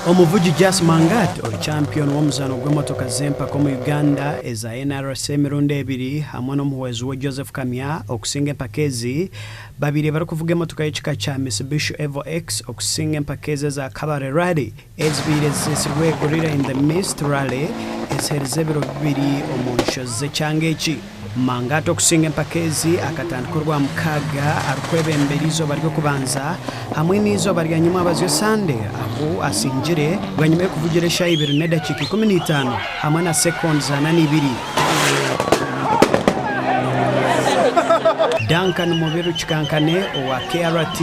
Omuvugi Jas Mangat ori champiyoni w'omuzaano gw'emotoka z'empaka omu Uganda eza NRC emirundi ebiri hamwe n'omuhwezi we Joseph Kamya okusinga empaka ezi babaire barikuvuga emotoka y'ekika kya Mitsubishi Evo X okusinga empaka ezi eza Kabale Rally ezibaire zitsitsirwe Gorilla in the Mist Rally eziherize ebiro bibiri omu nshozi z'ekyanga eki. Mangat okusinga empaka ezi akatandika Orwamukaaga arikwebembera eizooba ry'okubanza hamwe n'eizooba rya nyimwabazyo Sande ahu asingire bwanyima y'okuvugira eshaaha ibiri n'edakiika 15 hamwe na seconds 42. Duncan Mubiru Kikankane owa KRT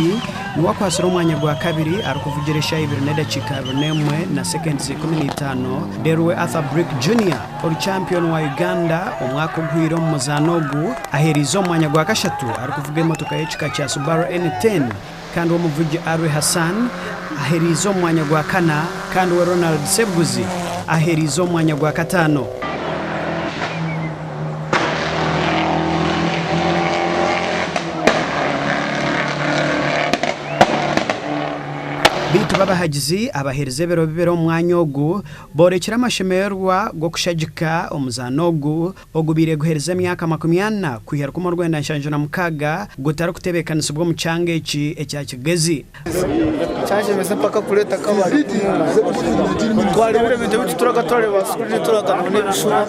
niwe akwatsire omwanya gwa kabiri arikuvugira eshaaha ibiri n'edakiika 21 na seconds 15 reero we Arthur Brick Junior Ori champiyoni wa Uganda omwaka oguhweire omu muzaano ogu aheereize omu mwanya gwa kashatu arikuvuga emotoka y'ekika kya Subaru N10 kandi we omuvugi Arwi Hassan aheereize omu mwanya gwa kana kandi we Ronald Sebuguzi aheereize omu mwanya gwa kataano. Beitu bo abahagizi abaheerize ebiro bibiri omu mwanya ogu Boorekire amashemererwa g'okushagika omuzaano ogu, ogubaire guherize emyaka 40 kwiha 1976 gutarikutebeekanisibwa omu kyanga eki ekya Kigezi. Kyanshemeza empaka kureeta Kabale kunu. Twareebire ebintu ebi tuturaga twareeba aha screen turaga ngu n'ebishuba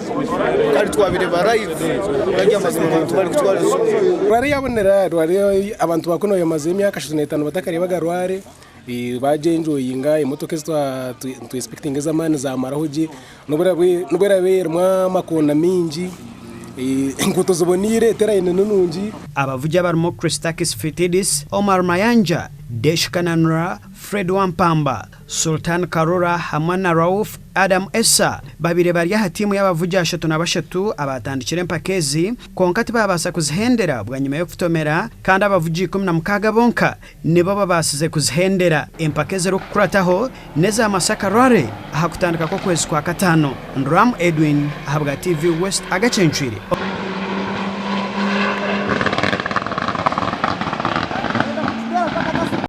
kandi twabireeba live gari amazima abantu barikutwara izooba. Rwari yabonera rwari abantu ba kunu bamaze emyaka 35 batakareebaga rwari. Bagyenjoyinga emotoka ezi nitwesipekitinga ez'amaani zamaraho gye n'obu eraabe erimu amakoona maingi enguuto ziboneire terayini ni nungi. Abavugi abarimu Christakis Fitidis, Omar Mayanja, Desh Kananura, Fred Wampamba, Sultan Karura hamwe na Rauf Adam Essa babaire bari aha tiimu y'abavugi 32 abaatandikire empaka ezi kwonka tibaabaasa kuzihendera bwanyima y'okutomera kandi abavugi 16 bonka Nibo babaasize kuzihendera. Empaka ezirikukurataho n'eza Masaka Rally aha kutandika kw'okwezi kwa Kataano. Nram Edwin ahabwa TV West agacencwire.